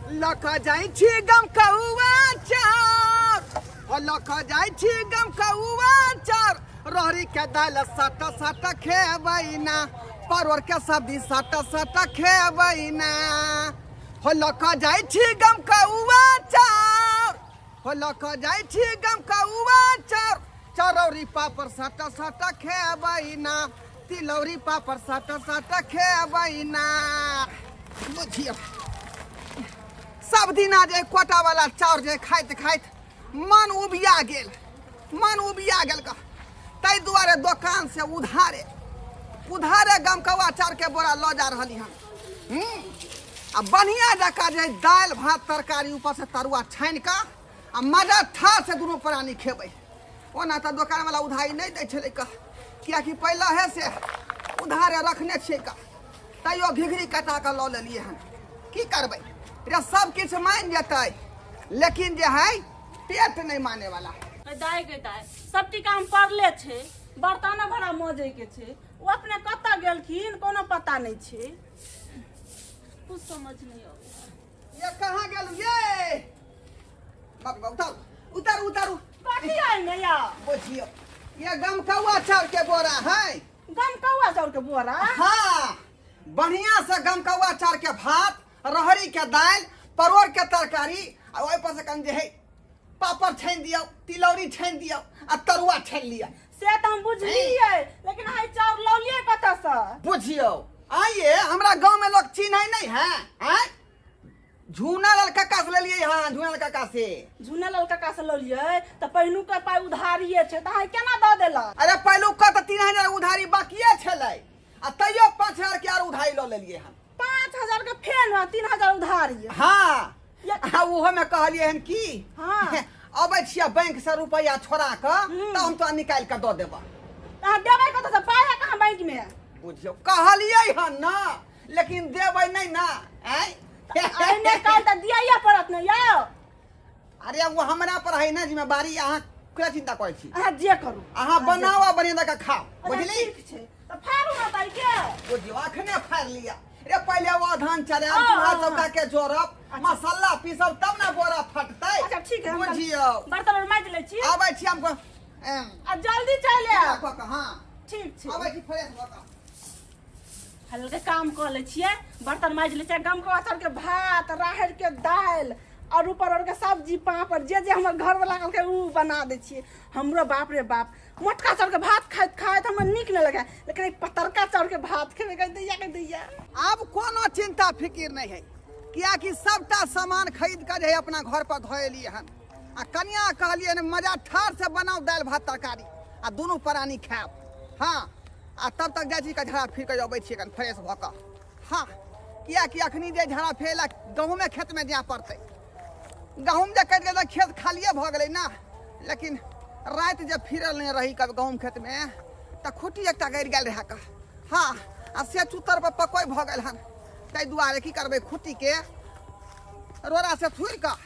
लऽ कऽ जाइ छी गमकौआ चाउर, ओ लऽ कऽ जाइ छी गमकौआ चाउर, रहरी के दालि सट सट खेबै ना, परोर के सब्जी सट सट खेबै ना। हो लऽ कऽ जाइ छी गमकौआ चाउर, हो लऽ कऽ जाइ छी गमकौआ चाउर, चरौरी पापड़ सट सट खेबै ना, तिलौरी पापड़ सट सट खेबै ना। बुझियौ, सब दिना जे कोटा वाला चाउर जे खाइत खाइत मन उबिया गेल, मन उबिया गेल ग। ताहि दुआरे दोकान से उधारे उधारे गमकौआ चाउर के बोरा लऽ जा रहली हन। आ बढ़िया जकाँ जे दालि भात तरकारी ऊपर से तरुआ छानि कऽ आ मजा ठार से दुनू प्राणी खेबै। ओना तऽ दोकानवला उधारी नहि दै छलै कऽ, किएकि पहिले से उधारे रखने छियै कऽ, तैयो घिघरी कटा कऽ लऽ लेलियै हन। की करबै रे, सब किछु मानि जेतै लेकिन जे है पेट नहि माने वाला। दाय गे दाय, सब टीका हम पड़ले छै, बर्तनो भरा मजै के छै, ओ अपने कतऽ गेलखिन कोनो पता नहि छै, कुछ समझ नहीं आबै। ये कहाँ गेलू ये? बाप रे बाप, उतारू उतारू उतारू। कथी आइ ने या? बुझियो, ये गमकौआ चाउर के बोरा है। गमकौआ चाउर के बोरा? हाँ, बढ़िया से गमकौआ चाउर के भात, रहरी के दालि, परोड़ के तरकारी, आ ओहि पर से कनि जे है पापड़ छानि दियौ, तिलौरी छानि दियौ आ तरुआ छानि लिअ। से तऽ हम बुझलियै, लेकिन अहाँ ई चाउर लौलियै कतऽसँ? बुझियौ, आइए हमरा गाँव में लोग चिन्है नहीं है। आँय, झूना लाल काका से लेलियै हँ, झूना लाल काका से। झूना लाल काका से लौलियै तऽ पहिलुका पाइ उधारिये छै, तऽ अहाँ केना दऽ देलक? अरे पहिलुका तऽ 3000 उधारी बाकिए छलै, आ तैयो 5000 के आर उधारी लऽ लेलियै हन। 5000 के फेर 3000 उधारी? हाँ, आ ओहो में कहलियै हन की, अबै छियै बैंक से रुपैआ छोड़ा कऽ तऽ हम तोरा निकालि कऽ दऽ देबऽ। तऽ अहाँ देबै कतऽ से? पाइ है कहाँ बैंक में? बुझियौ, कहलियै हन ना, लेकिन देबै नहि ना। आँय, एहने काल तऽ दियाइए पड़त ने यौ। अरे वो हमरा पर है ना जिम्मेवारी, अहाँ किया चिंता करै छी? अहाँ जे करू, अहाँ बनाओ आ बढ़िया जकाँ खाओ। अच्छा, बुझली? ठीक छै, तऽ फाड़ू ने ताई के। बुझियौ, अखने फाड़ि लिअ रे, पहिले वो धान चढ़ायब, हँ, चूल्हा हँ, चौका के जोड़ब, मसाला पीसब, तब ने बोरा फटतै। अच्छा ठीक है, हम बुझियौ, बर्तन आर माजि लै छी। आबै छी हम आ जल्दी चलि आयब। कऽ कऽ, हँ। ठीक छै, आबै छी फ्रेश भऽ कऽ। हल्के काम कऽ लै छियै, बर्तन माजि लै छियै, गमकौआ चाउरके भात, राहड़िके दालि, आलू परोड़के सब्जी, पापड़, जे जे हमर घरवला कहलकै ओ बना दै छियै। हमरो बाप रे बाप, मोटका चाउरके भात खाइत खाइत हमरा नीक नहि लगै, लेकिन ई पतरका चाउरके भात खेबै कहि दैया कहि दैया। आब कोनो चिंता फिकिर नहि है, कियाकि सबटा सामान खरीद कऽ जे है अपना घर पर धऽ एलियै हन। आ कनिया कहलियै हन मजा ठार से बनाउ दालि भात तरकारी आ दुनू प्राणी खायब। हाँ, आ तब तक जाइ छी कऽ झाड़ा फिर कऽ अबै छियै कनि फ्रेश भऽ कऽ। हाँ, कियाकि अखनी जे झाड़ा फेर गहूँमे खेतमे जाय पड़तै। गहूँम जे कटि गेलै तऽ खेत खालिए भऽ गेलै ने, लेकिन राति जे फिरल नहि रही कब गहूँम खेतमे तऽ खुट्टी एकटा गड़ि गेल रहए कऽ। हाँ, आ से चुतर पर पकोइ भऽ गेल हन, ताहि दुआरे की करबै, खुट्टीके रोड़ा से थुरि कऽ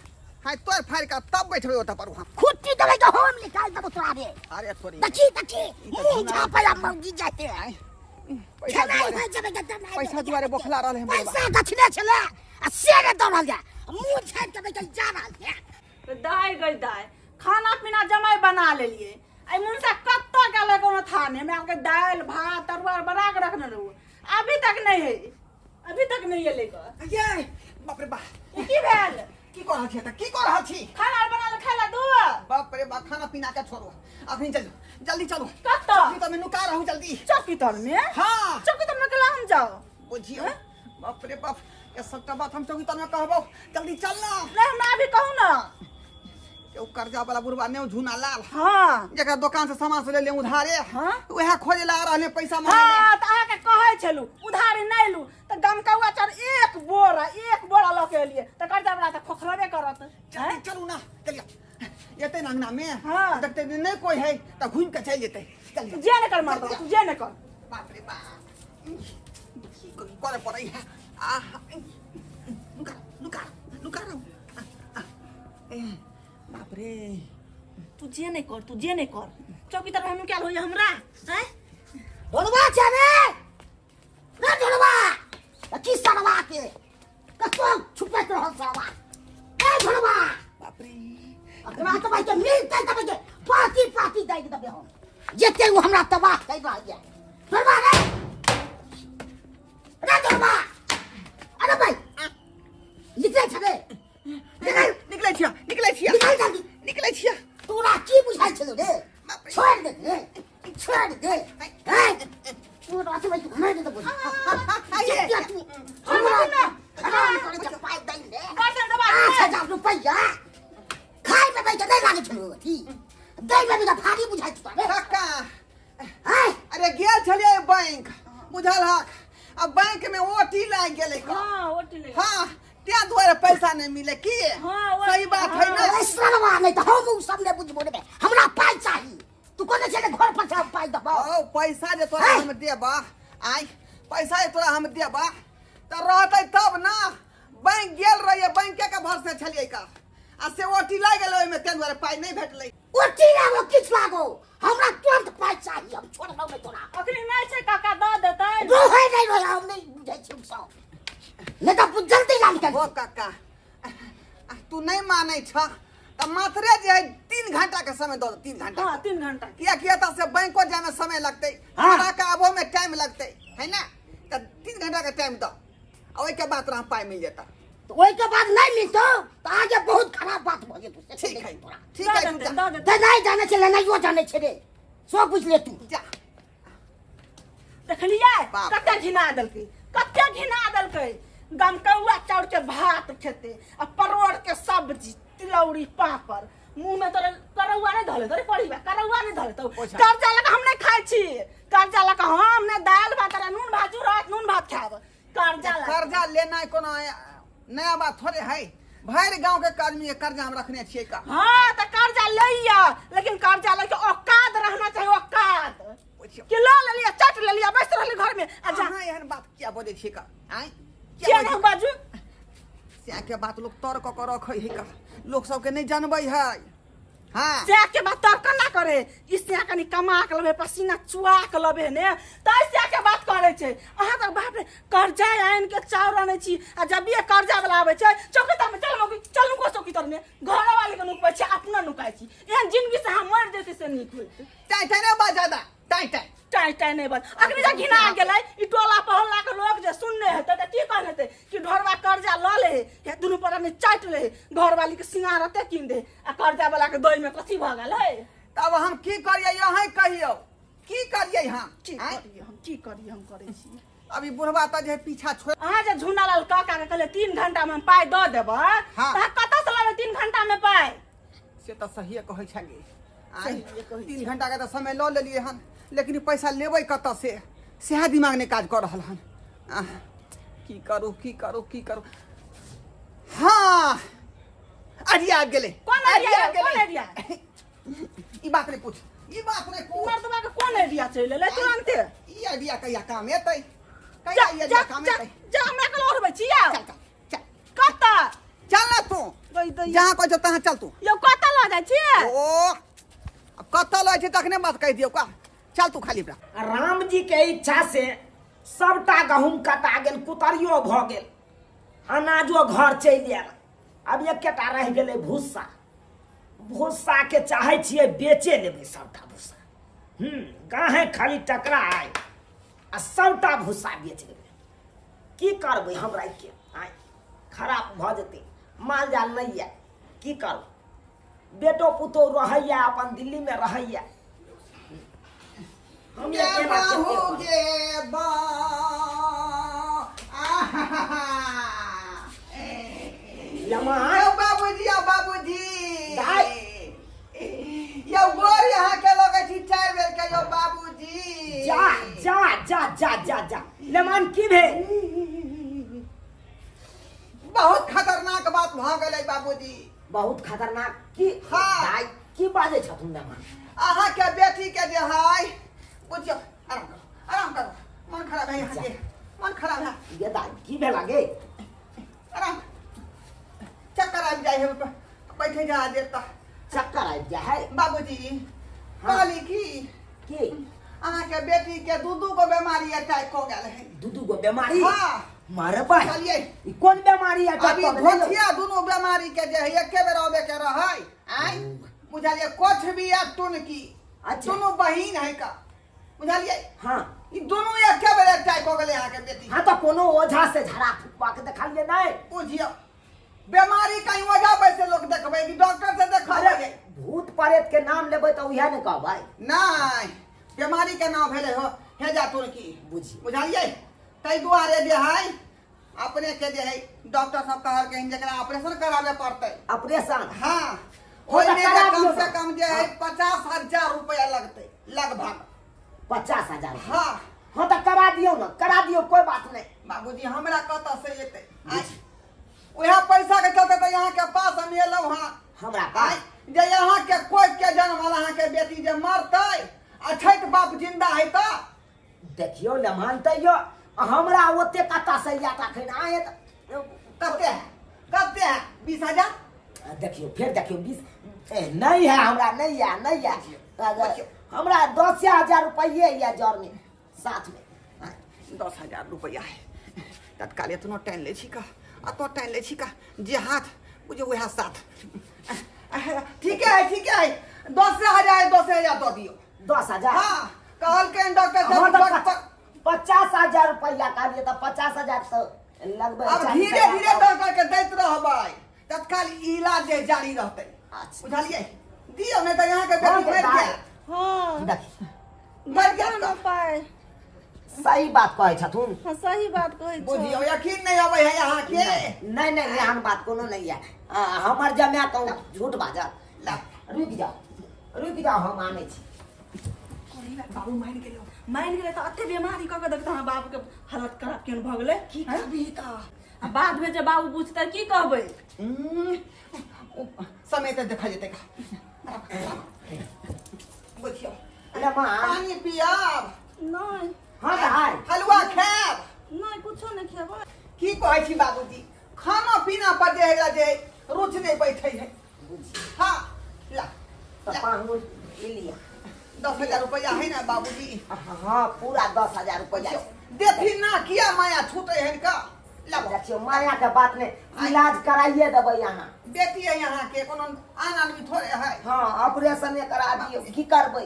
हाय तोड़ फाड़ि कऽ तब बैठबै ओतऽ पर वहाँ। खुट्टी देबै तऽ हम निकालि देबो तोरा रे। अरे तोरी, देखी देखी, ई तऽ मुँह झुना झापै आ मौगी जाते। आँय, पैसा खेनाइ दुआरे भऽ जेबै तऽ देनाइ पैसा देबै। दुआरे बोखला रहल है बुढ़बा। पैसा गछने छलै आ से ने दौड़ल जा, मुँह झापि कऽ बैठल जा रहल छै। दाय गई दाय, खाना पीना जमाइ बना लेलियै, एहि मुनसा कतऽ गेलै कोनो था नहि। हमरा आरके दालि भात तरुआ आर बना कऽ रखने रहू, अभी तक नहि है, अभी तक नहि एलै गऽ। ये बाप रे बाप, ई की भेल? की कऽ रहल छी एतऽ? की कऽ रहल छी? खाना आर बना ले, खाय ला दू। बाप रे बाप, खाना पीना के छोड़ू, अखनी चलू, जल्दी चलू। कतऽ? चौकी तर में नुका रहू जल्दी। चौकी तर में? हाँ। चौकी तर में केला हम जाओ? बुझियौ, बाप रे बाप, ये सबटा बात हम चौकी तर में कहबो, जल्दी चल ना। नहीं, हमरा अभी कहू ना। ओ कर्जा वाला बुढ़वा ने झूना लाल, हाँ, जकरा दोकान से सामान से ले ले उधारे, हाँ, वएह खोजे ला रहले पैसा मांगे। हाँ, तऽ अहाँके कहै छलू उधारी नहि लू, तऽ गमकौआ चाउर एक बोरा, एक बोरा लऽ के एलियै, तऽ कर्जा वाला तऽ खोखरबे करत। जल्दी चलू ना, चलिए एते ना अंगना में। हाँ। देखते नहीं कोई है तऽ घूम के चलि जेतै। चलिए। तू जे नहि कर मरदवा, तू जे नहि कर। बाप रे बाप, की करे पड़ै है। आह, नुका नुका नुका रहू। ए, बाप रे, तू जे नहि कर, तू जे नहि कर, चौकी तर हम नुकायल होइए हमरा। आँय ढोलबा छै रे, रे ढोलबा, की सरवा के कतौ छुपैत रहल सरवा। रे। ओकरा तऽ भाइ के मिलतै तऽ भाइ के पाती पाती दै देबै हम जते ओ हमरा तबाह कर रहल यऽ। तोरबा रे, रे तोरबा, अरे भाइ निकलै छ रे, निकल। निकलै छियै, निकलै छियै। निकल जल्दी। निकलै छियै। तोरा की बुझाइ छलौ रे? छोड़ दे रे, छोड़ दे। हे, तोरा से भाइ मारि देबो। जते तू हमरा हराम करै छ पाइ दै रे। बर्तन दबा। 8,000 रुपैआ खाइ में बैठ नहि लागै छलौ, अथी दै में भी भारी बुझाइ छौ रे। काका। हैं? अरे गेल छलियै बैंक, बुझल हक? आ बैंक में ओटी लागि गेलै का। हाँ, ओटी ले। हाँ, तें दुआरे पैसा नहीं मिले की। हाँ, सही बात है ना? अरे सरवा, नहि तऽ हम उ सब नहि बुझबो रे, हमरा पाइ चाही। तू कोने छै घर पर से पाइ देबौ? ओ पैसा जे तोरा हैं? हम देबा, आइ पैसा जे तोरा हम देबा तऽ रहतै तब ना। बैंक गेल रहियै, बैंके के भरोसे छलियै का, आ से ओटी लागि गेलै ओहिमे, तें दुआरे पाइ नहि भेटलै। ओटी लागो, किछु लागो, हमरा तुरंत पाइ चाही, हम छोड़बौ नहि तोरा। अखनी नहि छै काका, दऽ देतै। रहै नहि रहै, हम नहि बुझै छी सब, नहि तऽ जल्दी लान के। ओ काका, तू नहि मानै छ तऽ मात्रे जे है 3 घंटा के समय दऽ दे, 3 घंटा। हाँ, 3 घंटा। किया किया तऽ से बैंको जाय में समय लगतै। हाँ। हमरा के आबो में टाइम लगतै है ना, तऽ 3 घंटा के टाइम दऽ, आ ओहिके बाद तोरा पाइ मिल जेतै। तऽ ओहिके बाद नहि मिलतौ तऽ आगे बहुत खराब बात भऽ जेतौ से। ठीक है। तोरा ठीक दऽ है, तू देतै। जा। दऽ देतै। तऽ नहि जानै छै, लेनाइयो जानै छै रे, सब बुझि ले तू। जा। देखलियै? बाप। कते घिना देलकै, कते घिना देलकै। गमकौआ चाउर के भात खेतै आ परोड़ के सब्जी, तिलौरी, पापड़। मुंह में तोरे करौआ नहीं धले, तोरे पड़ी बा करौआ नहीं धले तो। ओछा। कर्जा लगा हम नहीं खाइ छी, कर्जा लगा हम ने दाल भात आ नून भात रहत, नून भात खायब कर्जा लगा। कर्जा लेनाइ कोनो नया बात थोड़े है? भरि गांव के आदमी के कर्जा हम रखने छियै का। हाँ, तो कर्जा लैया, लेकिन कर्जा लेके औकात रहना चाहिए, औकात। बुझियौ। कि ल लेलिया, चट लेलिया, बैस रहली घर में आ जा। अहाँ एहन बात किया बजै छियै का? आँय, किया बजै नहीं बाजू? छियै? के बात लोग तर कऽ के रखै है का, लोग सबके नहि जानबै है। हाँ। से के बात तर्क ना करे। ई से कनी कमा के लबे, पसीना चुआ के लबे ने, तै से के बात करे छै। अहाँ तऽ बाप रे, कर्जा आनि के चाउर आनै छी, आ जब भी कर्जा वाला आबै छै, चौकी तर में चल मौगी, चल नुको चौकी तर में। घर वाले के नुकबै छी, अपना नुकाइ छी। एहन जिंदगी से हम मरि जेतै से नीक होइत। टाइ टाइ नहि बाज ज्यादा, टाइ टाइ। टाइ टाइ नहि बज। अखनी जे घिना गेलै ई टोला पहल्ला के लोग जे सुनने हेतै तऽ की कहने हेतै कि ढोरबा कर्जा लऽ ले हे, या दुनू पर चाटि ले हे, घरवाली के सिंगार एते कीन दे, आ कर्जा वाला के दही में कथी भऽ गेल है? तब हम की करियै? अहीं कहियौ, की करियै हम? की आँय? करियै हम? की करियै हम? करै छी। अभी बुढ़वा तऽ जे है पीछा छोड़। अहाँ जे झुना लाल काका के कहले 3 घंटा में हम पाइ दऽ देबै, हाँ। तऽ अहाँ कतऽ से लेबै 3 घंटा में पाइ? से तऽ सहिए कहै छलियै। आँय, सहिए कहै। 3 घंटा के तऽ समय लऽ लेलियै हन, लेकिन ई पैसा लेबै कतऽ से, सएह दिमाग नहि काज कऽ रहल हन। आह, की करू, की करू, की करू? हाँ, आइडिया आबि गेलै। कोन आइडिया? आबि कोन गेलै। आइडिया? ई बात नहि पूछ, ई बात नहि पूछ। मर्दबा के कोन आइडिया चलि एलै तुरन्ते? ई आइडिया कहिया काम एतै? जा। कहिया ई जा। आइडिया काम जा। एतै? जा, हमरा के लौटबै छी आब। चल चल चल। कतऽ? चल ना तू। कहि दैया। जहाँ कहै छौ तहाँ चल तू। यौ, कतऽ लऽ जाइ छियै? ओ, अब कतऽ लऽ छै तखने बात कहि दियौ का। चल तू खाली बरा। राम जी के इच्छा से सबटा गहूम कटा गेल, कुतरियो भऽ गेल, अनाजो घर चलि आयल। आब एकेटा रहि गेलै भूस्सा। भूस्साके चाहै छियै बेचे लेबै सबटा भूस्सा। गाहे खाली टकरा आय आ सबटा भूस्सा बेच लेबै। की करबै हम राखिके? आँय, खराब भऽ जेतै। माल जाल नहि यऽ, की करबै? बेटो पुतोहु रहैया, अपन दिल्लीमे रहैया। हम गे अकेला बाहु कते करब? गे बा, आहा। लमा। यौ बाबूजी, यौ बाबूजी। दाइ। यौ गोर अहाँके लगै छी चारि बेर के, यौ बाबूजी। जा जा जा जा जा जा, लेमान, की भेल? बहुत खतरनाक बात भऽ गेलै बाबूजी। बहुत खतरनाक की? हाँ। दाइ, की बाजै छथुन लेमान? अहाँके बेटी के जे है, बुझियौ, आराम करू, आराम करू, मन खराब है अहाँके, मन खराब है। ये दाइ, की भेला गे? आराम, चक्कर आबि जाइ है बैठे जा देर तऽ। चक्कर आबि जाइ है? बाबूजी। हाँ। कहली की की? अहाँके बेटी के दू दू गो बीमारी अटैक हो गेल है। दू दू गो बीमारी? हाँ। मारे बा। चलिए। ई कोन बीमारी अटैक अभी कऽ गेलै यौ? धोथिया दुनू बीमारी के जे है एके बेर आबे के रहै। आय बुझलिए, कुछ भी या टुनकी। अच्छा। दुनू बहिन है का, बुझलिए? हाँ। ई दुनू एके बेर अटैक हो गेलै अहाँके बेटी। हाँ, तो कोनो ओझा से झाड़ा फुकवा के देखलिए नहीं? बुझियौ, बीमारी कहीं ओझा बैसे लोग देखबै कि डॉक्टर से देखबै? अरे भूत प्रेत के नाम लेबै तऽ उएह ने कहबै। नहीं, बीमारी के नाम भेलै हो हेजा तुरकी। बुझियौ। बुझलिए, ताहि दुआरे जे है अपने के जे है डॉक्टर सब कहलकै जकरा ऑपरेशन कराबे पड़तै। ऑपरेशन? हाँ। हो तऽ ओहिमे जे करा कम दियौ से ने। कम जे है 50,000 रुपया लगतै लगभग। 50,000? हाँ। हाँ, तऽ करा दियौ ने, करा दियौ, कोई बात नहीं। बाबूजी, हमरा कतऽ से एतै? आँय, उएह पैसा के चलते तऽ यहाँ के पास हम एलहुँ हँ। हमरा आँय, पास जे यहाँ के कोई के जन्म अहाँ के बेटी जे मरतै अछैत बाप जिंदा है तऽ देखियौ लेमान, तैयो हमरा ओते कतऽ से आयत अखन आए तऽ कते है, कते है? 20,000? देखियौ, फेर देखियौ, 20 नहीं है हमरा, नहीं है, नहीं है। अगर बुझियौ। हमरा 10,000 रुपये यऽ जर में साथ में। 10,000 रुपया है, तत्काल एतनो टाइम लै छी का, अतो टाइम लै छी का, जे हाथ बुझे वएह साथ। ठीके है, ठीके है, 10,000 है, 10,000 दऽ दियौ। 10,000? हाँ, कहलकै डॉक्टर हाँ, साहब। तऽ 50,000 रुपया कहलियै तऽ 50,000 तऽ लगबै। अब 40,000 धीरे धीरे डॉक्टर के दैत रहबै, तत्काल इलाज जे जारी रहतै। अच्छा। बुझलियै, दियौ, नहि तऽ यहाँ के हाँ, बेटी मरि दाइ। जायत। हाँ। देखियौ। मरि जायत। ने पाइ। सही बात कहै छथुन। हाँ, सही बात कहै छौ। बुझियौ, यकीन नहि अबै है अहाँके? नहीं नहीं, एहन बात कोनो नहीं है। हमर जमाए कहूँ झूठ बाजत? ला। रुकि जाओ, रुकि जाओ, हम आनै छी। बाबू मानि गेलौ। मानि गेलै तऽ अते बीमारी कऽ के देखतौ, हमरा बाबूके हालत खराब केहन भऽ गेलै। की करबी तऽ? आ बादमे जे बाबू बुझतै, की कहबै? समय तऽ देखा जेतै। बुझियौ। अरे माँ। पानी पियब? नहि। हाँ तऽ हाय। हलुआ खायब? नहि, कुछो नहि खेबै। की कहै छी बाबूजी, खाना पीना पर जे है जे रुचि नहि बैठे है। हाँ, ला। तऽ ला। पाहुन, ई लिअ। 10,000 रुपया है ना बाबूजी? हाँ, पूरा 10,000 रुपया। देखी ना, किया माया छूटे है का। ला। देखियौ, माया के बात नहि, इलाज कराइए देबै अहाँ। बेटी है यहाँ के, कोनो आन आदमी थोड़े है। हाँ, ऑपरेशन करा दियौ, की करबै?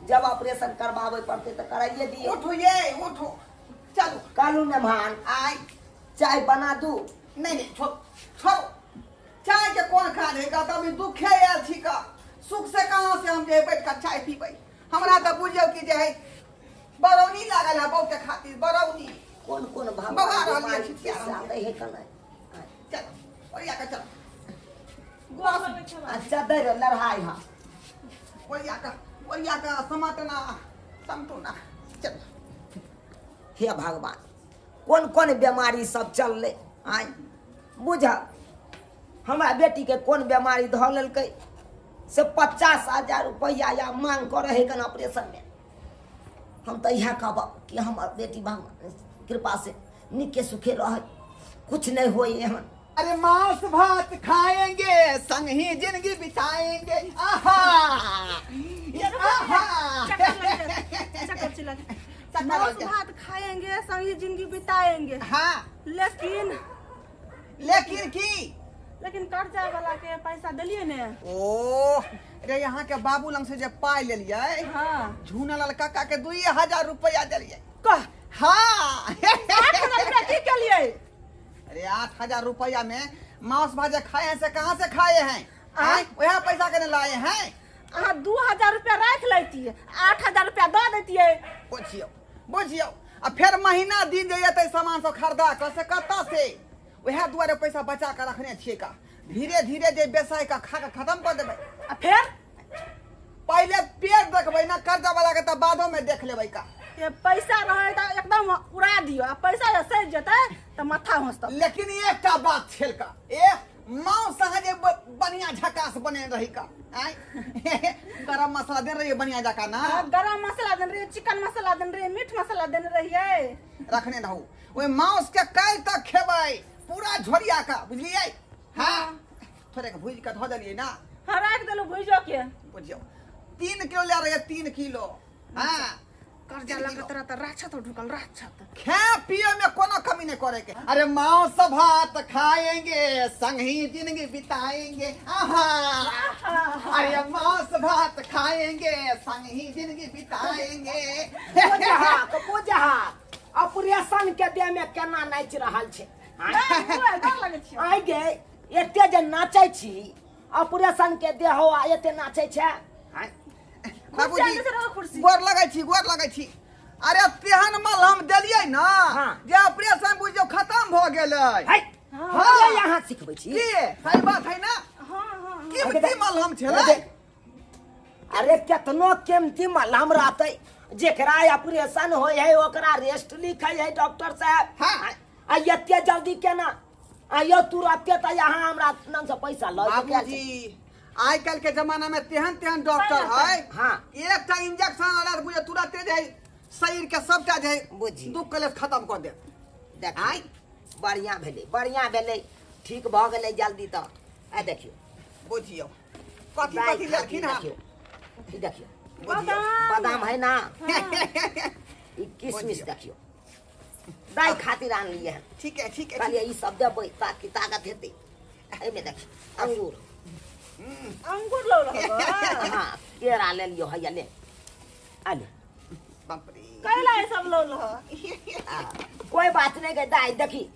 जब ऑपरेशन करबाबै पड़तै तऽ कराइए दियौ। उठो ये, उठो, चलू। कहलू ने भान। आय। चाय बना दू? नहीं नहीं, छोड़ो छोड़ो, चाय के कोन काज है का? तभी दुखे आयल छी का, सुख से कहाँ से हम जे बैठ कर चाय पीबै? हमरा तऽ बुझियौ कि जे है बरौनी लागल है बहू के खातिर, बरौनी। कोन कोन बगा भगवान रहल बीमारी छी, से आबै है कि नहि? चलो, ओरिया के चलो। गोर लगै छै बाबू। अच्छा, दै रह लड़ाई हा। ओरिया के, ओरिया के, समटना समटोना, चलो। हे भगवान, कोन कोन बीमारी सब चललै आय? बुझ, हमरा बेटीके कोन बीमारी धऽ लेलकै से 50,000 रुपैआ या मांग करै है कन ऑपरेशनमे। हम तऽ इएह कहब कि हमर बेटी भगवान कृपा से नीके सुखे रहै, कुछ नहि होय एहन। अरे मांस भात खाएंगे, संग ही जिंदगी बिताएंगे। आहा आहा। चक्कर लग जाए, चक्कर चला जाए। चक्कर मांस लग जाए। भात खाएंगे, संग ही जिंदगी बिताएंगे। हाँ। लेकिन लेकिन की? लेकिन कर्जा वाला के पैसा देलिए ने? ओ रे, यहाँ के बाबू लंग से जे पाई लेलियै, झूना लाल काका के 2,000 रुपया देलियै। कह। हाँ। 8,000 रुपया की केलिए? अरे, 8,000 रुपया में मांस भात जे खाए हैं से कहाँ से खाए हैं? आय, वह पैसा के लाए हैं। अहाँ 2,000 रुपया राखि लैतियै, 8,000 रुपया दऽ दैतियै। बुझियौ, बुझियौ, आ फेर महीना दिन जे एतै सामान सब खरीदा कऽ, से कतऽ से? वएह दुआरे पैसा बचा कऽ रखने छियै का, धीरे धीरे जे बेसाय कऽ खा कऽ खत्म कऽ देबै। आ फेर? पहिले पेट देखबै ना कर्जा वाला के, तऽ बादो में देख लेबै का। ये पैसा रहे तऽ एकदम उड़ा दियौ, आ पैसा जे सधि जेतै तऽ माथा हँसतौ। लेकिन एकटा बात छेल का, ए मांस अहाँ जे बढ़िया झकास बने रही का, आय गरम मसाला देने रहिए बढ़िया जका ना? आ, गरम मसाला देने रहियै, चिकन मसाला देने रहियै, मीट मसाला देने रहियै। रखने रहू, ओहि मांस के काल्हि तक खेबै पूरा झोरिया का, बुझलियै? हाँ, थोड़े के भूजि कऽ धऽ देलियै ना? हाँ, राखि देलहुँ भुजियो के। बुझियौ, 3 किलो ले रहियै, 3 किलो। हाँ। कर्जा लगत रहा त राछत ढुकल राछत। खाए पिए में कोनो कमी नहीं करे के। अरे मांस भात खाएंगे संग ही जिंदगी बिताएंगे। आहा, अरे मांस भात खाएंगे संग ही जिंदगी बिताएंगे। पूजा ऑपरेशन के देह में केना नाचि रहल छै? डर लगै छै। आइ गे, एते जे नाचै छी ऑपरेशन के देह हो आ एते नाचै छै? बाबूजी कुर्सी। गोर लगै छी, गोर लगै छी। अरे तेहन मलहम देलियै ना जे ऑपरेशन बुझियौ खत्म भऽ गेलै। है। हाँ। यहाँ सिखबै छी। की सही बात है ना? हाँ हाँ। कीमती मलहम छलै। अरे केतनो कीमती मलहम रहतै, जेकरा ऑपरेशन होय है ओकरा रेस्ट लिखै है डॉक्टर साहब। हाँ। आ एते जल्दी केना आयो तुरते? तऽ यहाँ हमरा नाम से पैसा लऽ के गेल छै। बाबूजी, आइ काल्हि के जमाना में तेहन तेहन डॉक्टर है। हाँ। एकटा इंजेक्शन आला बुझे तुरते जे है शरीर के सबटा जे है बुझी। दुख कलेश खत्म कर देत। देख, बढ़िया भेलै, बढ़िया भेलै, ठीक भऽ गेलै जल्दी। तऽ आ देखियौ। बुझियौ कथी दाइ कथी लेलखिन हँ। देखियौ, ई देखियौ। बुझियौ। बादाम है ना, ई किशमिश देखियौ, दाइ खातिर आनलियै हन। ठीक है, ठीक है। कहलियै ई सब देबै ताकि ताकत हेतै। एहिमे देखियौ अंगूर। अंगूर लौ रहब? हाँ, केरा लेलियो, हैया ले आले। बाप रे, कैला ई सब लौ रह? कोई बात नहीं गे दाइ, देखी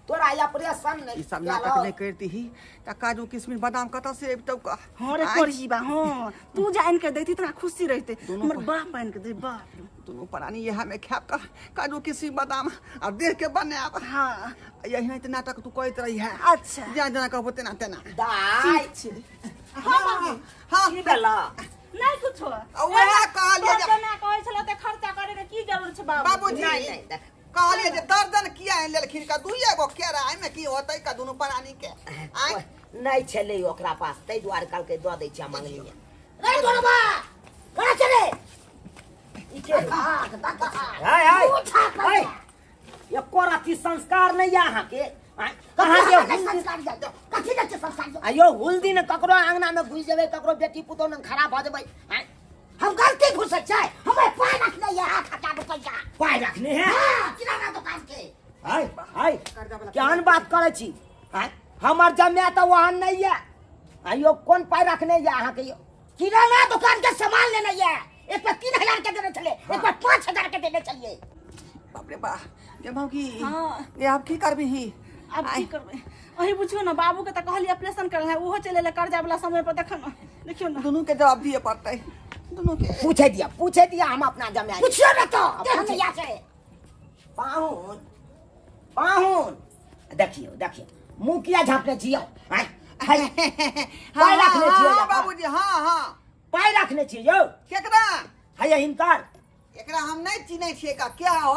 तोरा ऑपरेशन ई सब नाटक नहीं करती ही त काजू किशमिश बादाम कतऽ से अबितौ का? हाँ रे करीबा, हाँ तू जान के देती तोरा खुशी रहते, हमर बाप आनि के दे बाप। दुनू प्राणी इएह में खायब का काजू किशमिश बादाम आ देह के बनायब। हाँ। यही तऽ नाटक तू कहैत रही है। अच्छा। जेना जेना कहबो तेना तेना। दाइ। ठीक छै। हाँ बाबू। हाँ। की भेल? नहीं कुछो। आ वएह कहलियै जे तोर जमाय कहै छलौ तऽ खर्चा करे के की जरूरत छै बाबू? बाबूजी। नहीं नहीं, देख। कहलियै जे दर्जन किया आनि लेलखिन का, दुइए गो केरा एहिमे की होतै का दुनू प्राणी के? आँय। नहीं छलै ओकरा पास, ताहि दुआरे कहलकै दऽ दै छियै, मंगलियै। रे गोलबा, कहाँ चले? ई के? हाय हाय हाय, एको रति संस्कार नहीं है अहाँके। आँय, अहाँके हुल दिन- संस्कार जा कथी जाइ छै संस्कार जा। आयो हुल दिन ककरो आंगना में घुसि जेबै, ककरो बेटी पुतोह लग खराब भऽ जेबै। आँय, हम गलती घुसै छै, हमें पाय रखने ये 8000 रुपैया। पाइ रखने है? हाँ, किराना दुकान के। हाय हाय, केहन बात करै छी? आँय, हमर जमाय तऽ ओहन नहीं ये। आयो कोन पाइ रखने ये अहाँके यौ? किराना दुकान के सामान लेने ये, एक बार 3000 के देने चले, एक बार 5000 के देने चलिए। बाप रे बा, गे भौकी। हाँ। गे आब की करबिही? आब की करबै अही बुझियौ ने, बाबू के तऽ कहलियै ऑपरेशन कर है, ओहो चलि एलै कर्जा वाला समय पर। देखो ने, देखियौ ने। दुनू के जवाब दिए पड़तै दुनू के। पूछे दिया, पूछे दिया हम अपना जमाय। पूछियो ना तो के हम या से। पाहुन, पाहुन, देखियौ देखियौ, मुँह किया झाँपने छियौ? आँय, हाय, पाइ रखने छियौ? हाँ बाबूजी, हाँ हाँ। पाइ रखने छियै यौ? केकरा? हैया हिनकर। एकरा हम नहीं चिन्है छियै का, क्या हो,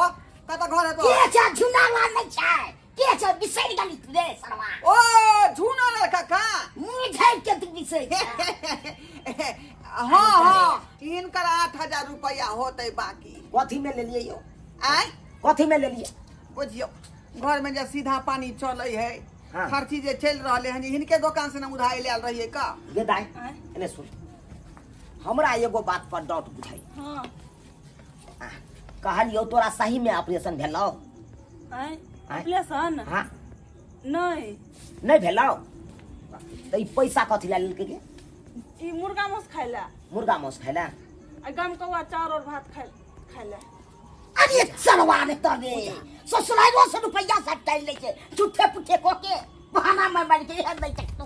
कतऽ घर है तो? के छै झुना लाल नहीं छै, के छै बिसरि गेली तू रे सरवा? ओ झूना लाल काका। मुँह झाड़ि के तू बिसरि जा। हाँ हाँ, हिनकर 8000 रुपया होतै बाकी। कथी में लेलियै यौ? आँय? कथी में लेलियै? बुझियौ घर में जे सीधा पानी चलै है। हाँ। खर्ची जे चलि रहले हन, हिनके दोकान से न उधारी लायल रहियै का। गे दाइ। आँय? एने सुन, हमरा एगो बात पर डाउट बुझाइ। हाँ। कहलियौ तोरा सही में ऑपरेशन भेलौ? आँय? आँय? ऑपरेशन? हाँ। नहीं। नहीं भेलौ तऽ ई पैसा कथी लए लेलकै गे? ई मुर्गा मांस खाइ ला। मुर्गा मांस खाइ ला? आ गमकौआ चाउर और भात खाइ खाइ ला। अरे सरवा रे तरे ससुरालो से रुपैया सब टाइल लै छै, झूठे पुठे को के बहाना में मार के एहन दै छै तू।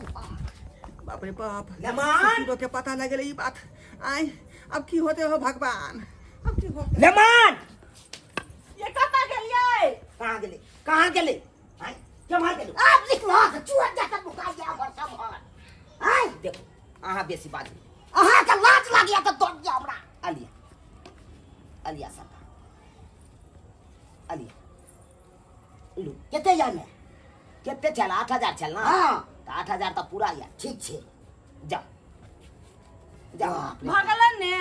बाप रे बाप। लेमान। ससुरो के पता लग गेलै ई बात। आय, अब की होते हो भगवान, अब की होते? लेमान। ये कतऽ गेलियै? कहाँ गेलै, कहाँ गेलै? आँय, केम्हर गेलै? आब निकलो तऽ चुअर जाकर मुका गया हमर सब घर। आय। देखो अहाँ बेसी बाजू। अहाँ के लाज लागिया तऽ दौड़ गया हमरा। अलिया, अलिया सरकार, अलिया लू। कते जाने? कते छल? 8000 छल ना? हाँ। तऽ 8000 तऽ पूरा यऽ। ठीक छै। जाओ जाओ। बाप रे। भऽ गेलै ने?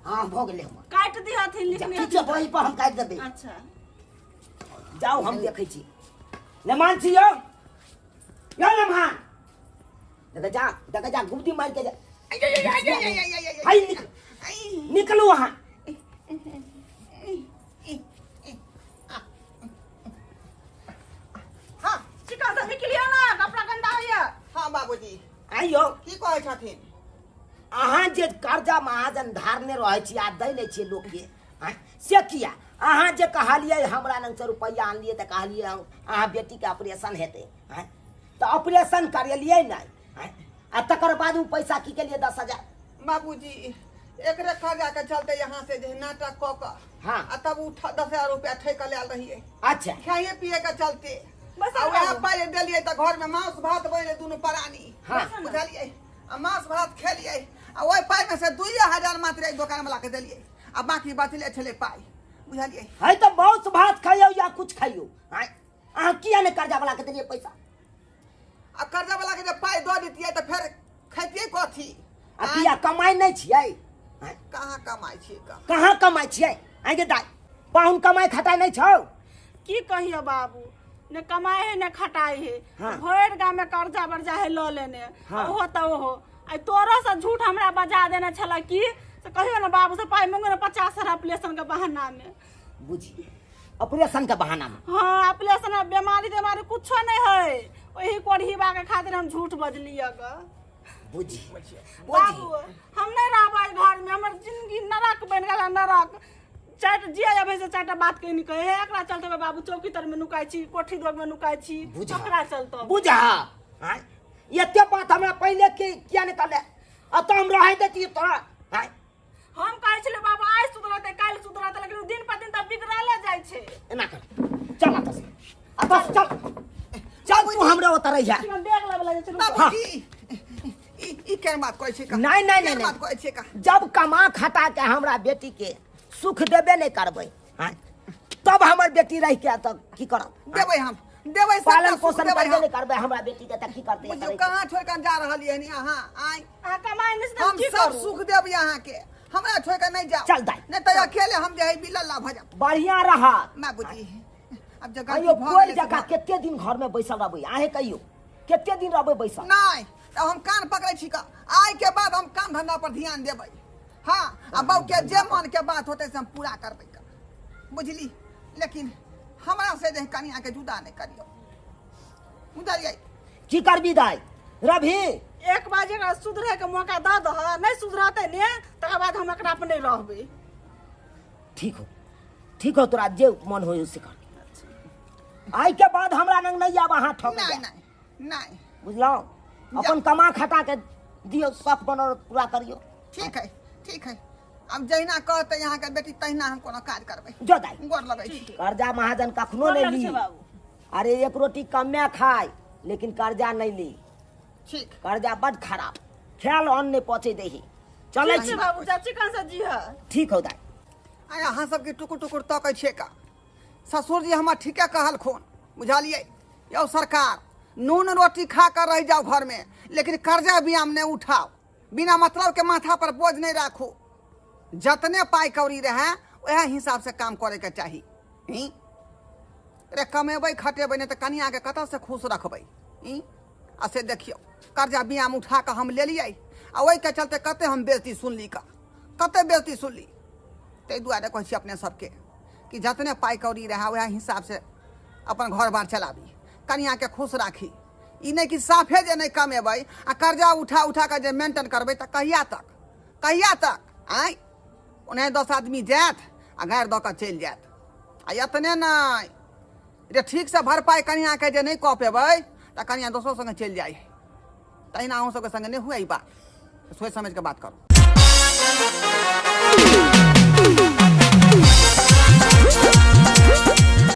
हाँ, भऽ गेलै हमर। काटि दिहथिन लिखने। ठीक छै, वही पर हम काटि देबै। अच्छा। जाओ, हम देखै छी। लेमान छी यौ, यौ लेमान, देख जा, देख जा, गुब्दी मारि के जा। हाय, निकलू अहाँ। बाबूजी। आइयो। की कहै छथिन? अहाँ जे कर्जा महाजन धारने रहै छी आ दै नहि छियै लोकके, आँय, से किया? अहाँ जे कहलियै हमरा लग से रुपैआ आनलियै तऽ कहलियै हम अहाँ बेटीके ऑपरेशन हेतै, आँय, तऽ ऑपरेशन करेलियै नहि, आँय, आ तकर बाद ओ पैसा की केलियै 10,000? बाबूजी, एकरे कर्जा के चलते यहाँ से जे नाटक कऽ कऽ आ तब उ 10,000 रुपया ठेक कऽ लायल रहियै। खाइए पिए के चलते। बस। आ वएह बाबू। पाइ देलियै तऽ घर में मांस भात बनेलै दुनू प्राणी। बुझलियै? आ मांस भात खेलियै आ ओहि पाइ में से 2,000 मात्र एक दोकान वाला के देलियै आ बाकी बचले छलै पाइ, बुझलियै? है तऽ मांस भात खइयौ या कुछ खइयौ, आँय, अहाँ किया नहि कर्जा वाला के देलियै पैसा? आ कर्जा वाला के जे पाइ दऽ दितियै तऽ फेर खैतियै कथी? आ किया कमाइ नहि छियै? आँय? कहाँ कमाइ छियै कहाँ? कहाँ कमाइ छियै? आँय गे दाइ, पाहुन कमाइ खटाइ नहि छौ? की कहियो बाबू, ने कमाइ है ने खटाइ है। भरि गाम में कर्जा बर्जा है लऽ लेने। ओहो तऽ ओहो आइ तोरो से झूठ हमरा बजा देने छल की से कहियो ने बाबू से पाइ मंगो ने 50,000 ऑपरेशन के बहाना में। बुझी, ऑपरेशन के बहाना में? हाँ, ऑपरेशन में बीमारी तेमारी कुछो नहीं है, वही कोढ़ीबा के खातिर हम झूठ बजलियै ग। बुझी। बाबू, हम नहीं रहबै घर में, हमर जिंदगी नरक बनि गेल है, नरक। चारि जे अबै से चारिटा बात कहि कहे हे, एकरा चलते बाबू चौकी तर में नुकाइ छी, कोठी दोग में नुकाइ छी। बुझा। ओकरा चलते। बुझा, आँय, एते बात हमरा पहिले के किया नहि कहले? अतऽ हम रहै दैतियै तोरा, आँय? हम कहै छलियै बाबू आइ सुधरतै काल्हि सुधरतै, लेकिन ओ दिन पर दिन तऽ बिगड़ले जाइ छै। एना कर, चल अतऽ से, अतऽ से चल, चल तू हमरे ओतऽ रहिया। हम बैग लेबऽ लगै छलहुँ। बाबूजी, ई ई केहन बात कहै छै का? नहीं, नहीं, केहन नहीं, बात कहै छै का? जब कमा खटा के हमरा बेटी के सुख देबे नहीं करबै, आँय, तब हमर बेटी रह के तऽ की करब? देबै हम, देबै सबटा पालन सुख पोषण देबै करबे हम। नहीं करबै हमरा बेटी के तऽ की करतै? बुझियौ, कहाँ छोड़ि कऽ जा रहलियै हन अहाँ? आँय? अहाँ कमाइ नहि छी तऽ हम की सब करू? सुख देब अहाँके, हमरा छोड़ि कऽ नहि जाउ। चल दाइ। नहि तऽ अकेले हम जे है बिलल्ला भऽ जायब। बढ़िया रहत। बाबूजी, आब जे गलती कहियो भऽ कोइ गेलै से जगह कते दिन घर में बैसल रहबै? अहें कहियो, कते दिन रहबै बैसल? नहि तऽ हम कान पकड़ै छी कऽ, आइ के बाद हम काम धंधा पर ध्यान देबै। हाँ, आ बहू के जे मन के बात होतै से हम पूरा करबै कऽ, बुझली? लेकिन हमरा से जे कनिया के जुदा नहि करियौ, बुझलियै? की करबी दाइ रवि? एक बार एकरा सुधरे के मौका दऽ दह, नहि सुधरतै ने तकर बाद हम एकरा पर नहि रहबै। ठीक हो, ठीक हो, तोरा जे मन हो से कर। आइ के बाद हमरा लग नहीं आब अहाँ ठकै। नहि नहि नहि। बुझलहुँ? अपन कमा खटा के दियौ, शौक बनल पूरा करियौ। ठीक है, ठीक है, आब जहिना कहतै अहाँके बेटी तहिना हम कोनो काज करबै। जो दाइ। गोर लगै छी। कर्जा महाजन कखनो गोर नहीं लगै ली। छै बाबू। अरे एक रोटी कमे खाय लेकिन कर्जा नहीं ली। ठीक। कर्जा बड खराब, खेल अन्न नहीं पहुँचे दही। चलै ठीक छी छै बाबू, चाची कन से जी है। ठीक हो दाइ। आइ अहाँ सबके टुकुर टुकुर तकै छियै का? ससुर जी हमर ठीके कहलखुन, बुझलियै? यौ सरकार, नून रोटी खा कऽ रहि जाउ घरमे, लेकिन कर्जा बियाम नहि उठाउ, बिना मतलब के माथा पर बोझ नहि राखू। जतने पाइ कौड़ी रहए वएह हिसाब से काम करैके चाही। ही रे, कमेबै खटेबै नहि तऽ कनियाके कतऽसँ खुश रखबै? ई आ से देखियौ, कर्जा बियाम उठा कऽ हम लेलियै आ ओहिके चलते कते हम बेइज्जती सुनली का, कते बेइज्जती सुनली। ताहि दुआरे कहै छी अपने सबके कि जतने पाइ कौड़ी रहए वएह हिसाबसँ अपन घर बार चलाबी, कनियाके खुश राखी। ई नहि कि साफे जे नहि कमेबै आ कर्जा उठा उठा कऽ जे मेंटेन करबै तऽ कहिया तक, कहिया तक? आँय, ओनाहि 10 आदमी जायत आ गारि दऽ कऽ चलि जायत। आ एतने नहि जे ठीकसँ भरपाइ कनियाके जे नहि कऽ पेबै तऽ कनिया दोसरो सङ्गे चलि जाइ है। तहिना अहूँ सबके सङ्गे नहि हुए ई बात, सोचि समझि कऽ बात करू।